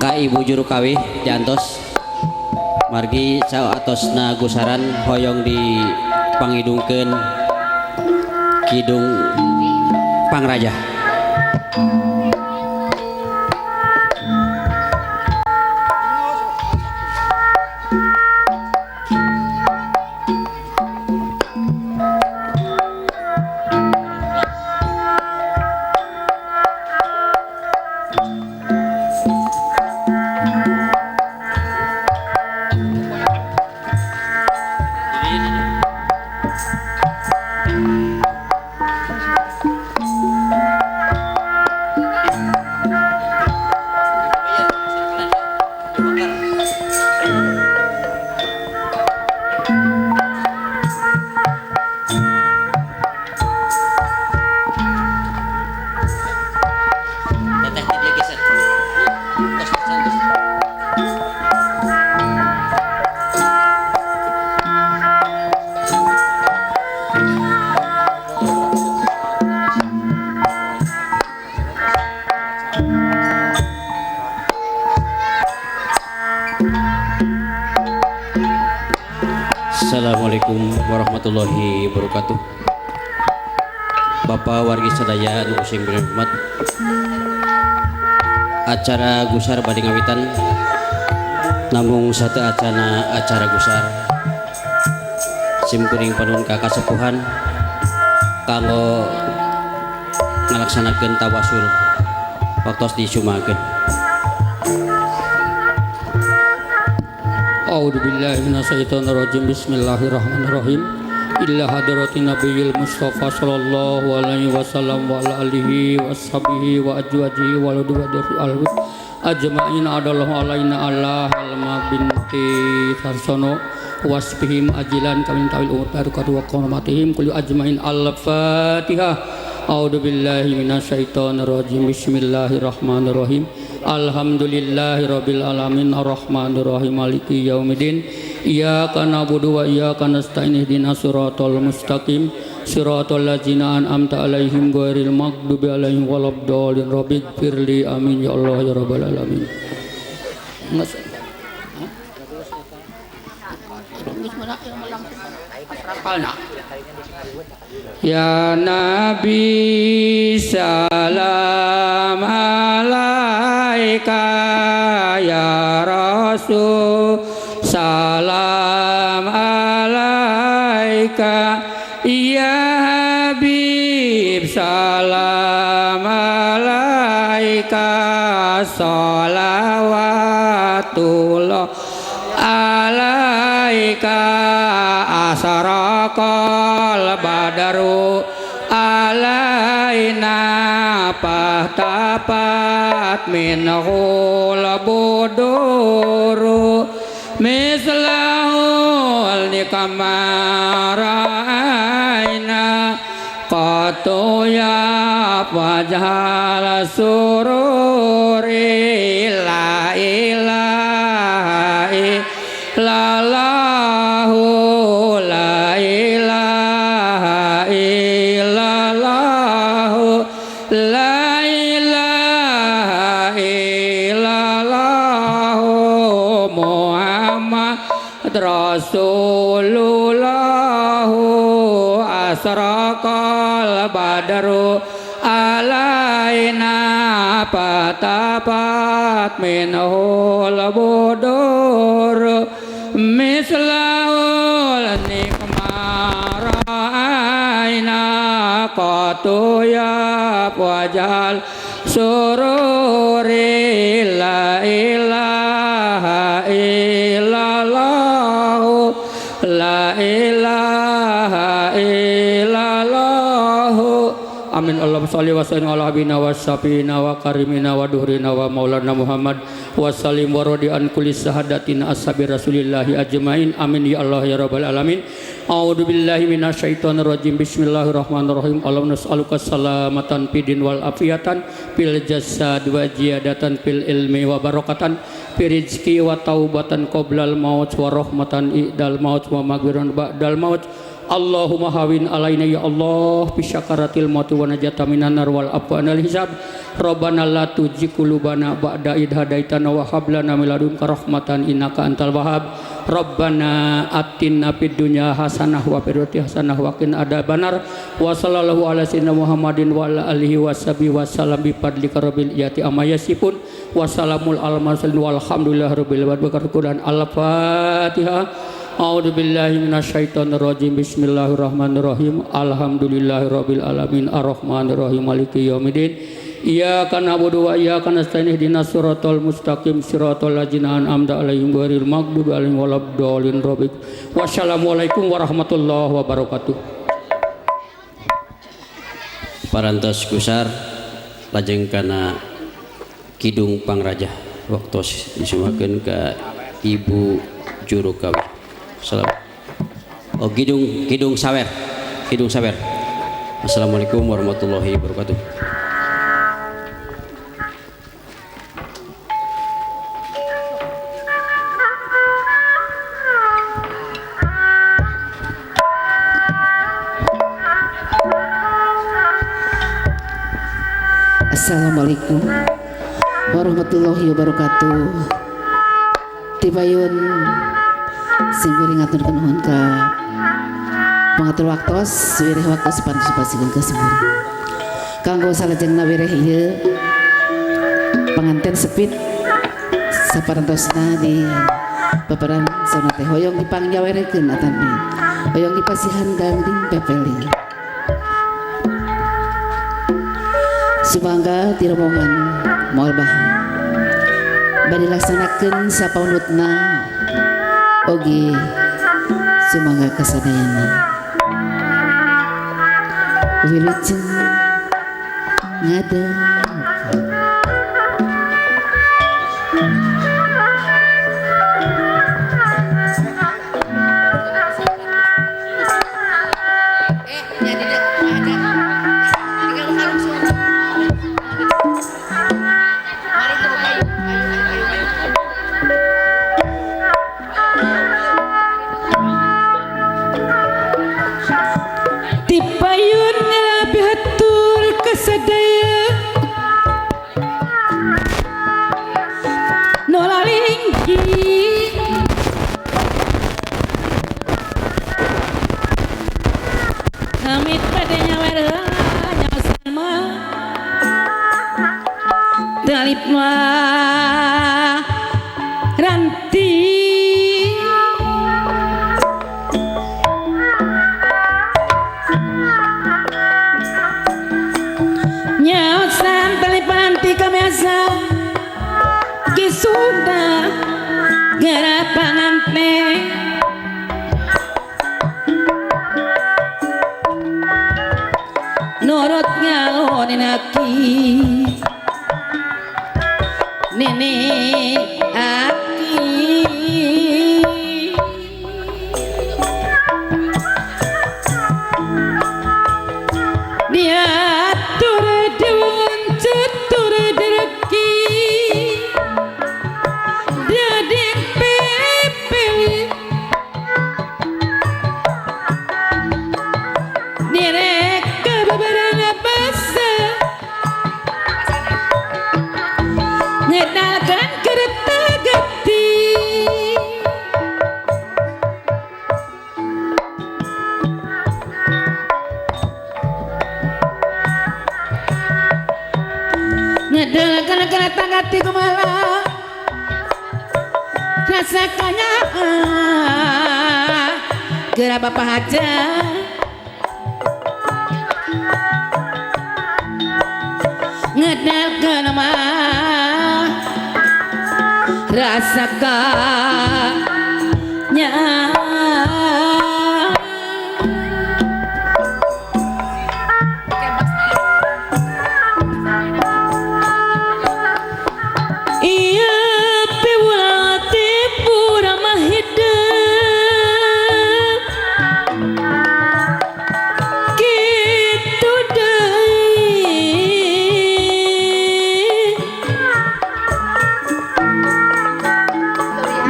Ka Ibu juru kawih diantos margi saatosna gusaran hoyong di pangidungkeun Kidung Pangraja. Assalamualaikum warahmatullahi wabarakatuh. Bapak wargi sadaya anu sing berhormat, acara gusar bade ngawitan namung sateuacana acara gusar simkuring panuhun ka kasepuhan kanggo ngalaksanakeun tawasul waktos disumageun. A'udzu billahi minasyaitonir rajim. Bismillahirrahmanirrahim. Ila hadratin nabiyil Mustafa sallallahu alaihi wasallam wa ala alihi washabihi wa azwajihi wa alwi ajma'in adallahu alaina ala halma binti Sarsono wasbihim ajilan kamin tawil umur barakatuh wa qawmatihim kullu ajma'in. Al-Fatihah. A'udzu billahi minasyaitonir rajim. Bismillahirrahmanirrahim. Alhamdulillahi rabbil alamin arrahmanir rahim maliki yaumiddin. Iyyaka na'budu wa iyyaka nasta'in ihdinas siratal mustaqim siratal ladzina an'amta 'alaihim ghairil maghdubi 'alaihim waladdallin. Rabbighfirli amin ya Allah ya rabbal alamin. Ya Nabi salam alaika ya Rasul salam alaika ya Habib salam alaika sholawatullah alaika asraqal badaru alaina pahtapat minhul buduru mislahul nikamaraina qatu ya wajhal sururi la ilaha illallah la ilaha illallah la ilaha illallah Muhammad Rasulullah asraqal badru alaina patapat minhul budur mislahul nikmaraina qatu ya wajal sururi la ilaha illallah la ilaha illallah. Amin. Allahumma sholli wa sallim ala abina wa syafina wa karimina wa duhrina wa maulana Muhammad wa sallim wa radi an kulli sahadatina ashabi rasulillahi ajmain. Amin ya Allah ya rabbal alamin. A'udzu billahi minasyaitonir rajim. Bismillahirrahmanirrahim. Allahumma nas'aluka salamatan fid din wal afiatan fil jasad wa ziyadatan fil ilmi wa barakatan fi rizqi wa taubatan qoblal maut wa rahmatan i'dal maut wa maghfiratan ba'dal maut. Allahumma hawin alaina ya Allah bisyakaratil mauti wa najata minan nar wal afwa anil hisab. Rabbana la tuzigh qulubana ba'da idh hadaitana wa hab lana min ladunka rahmatan innaka antal wahhab. Rabbana atina fid dunya hasanah wa fil akhirati hasanah wa qina adzabannar. Wa sallallahu ala sayyidina Muhammadin wa ala alihi washabihi wasallam bi fadlika rabbil izzati amma yasifun. Wassalamul alal mursalin walhamdulillahi rabbil alamin. Al-Fatihah. A'udzu billahi minasyaitonir rajim. Bismillahirrahmanirrahim. Alhamdulillahirabbil alamin arrahmanirrahim maliki yaumiddin. Iyyaka na'budu wa iyyaka nasta'in ihdinas siratal mustaqim siratal ladzina an'amta 'alaihim ghairil maghdubi 'alaihim waladdallin. Wassalamualaikum warahmatullahi wabarakatuh. Parantos gusar lajeng kana Kidung Pangraja waktos disumakeun ka Ibu Juru Kawih. Salam. Oh, Kidung Sawer. Kidung Sawer. Assalamualaikum warahmatullahi wabarakatuh. Assalamualaikum warahmatullahi wabarakatuh. Tibayun simkuring ngaturkeun nuhun ka pangatur waktos wireh waktos pantos pasikeun ka simkuring. Kanggo salajengna wireh ieu panganten sepit saparantosna di paparan sauna teh hoyong dipangjawerekeun atami hoyong dipasihan ganding pepeli. Sumangga ti rombongan moal bah bade laksanakeun sapaunutna oge sumangga kasadayana. Wilujeng ngadeg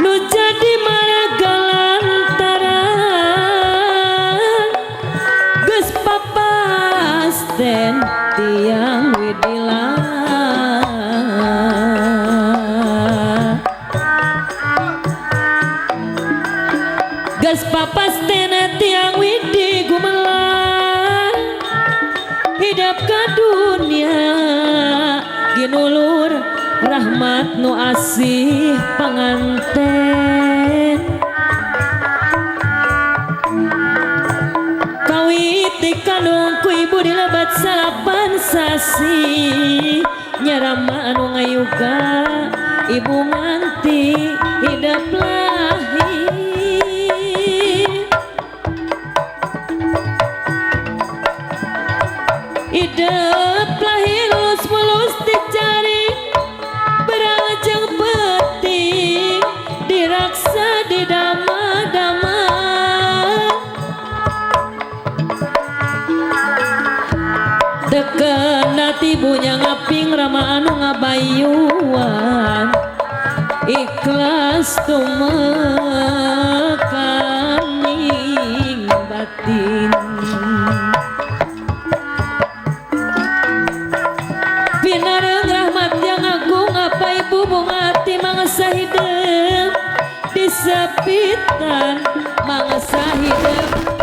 Nu jadi maragalan. Rahmat nu asih panganten kawit dikandung ku ibu dilebat salapan sasi nyarama anu ngayuga ibu nganti hidep lahir hidep lahir lulus mulus dicari berajeng penting diraksa di dama-dama tekena tibunya ngaping rama anu ngabayuan ikhlas tumekaning batin pinareng rahmat yang agung apa ibu bungati mangsa hidup disepitan mangsa hidup.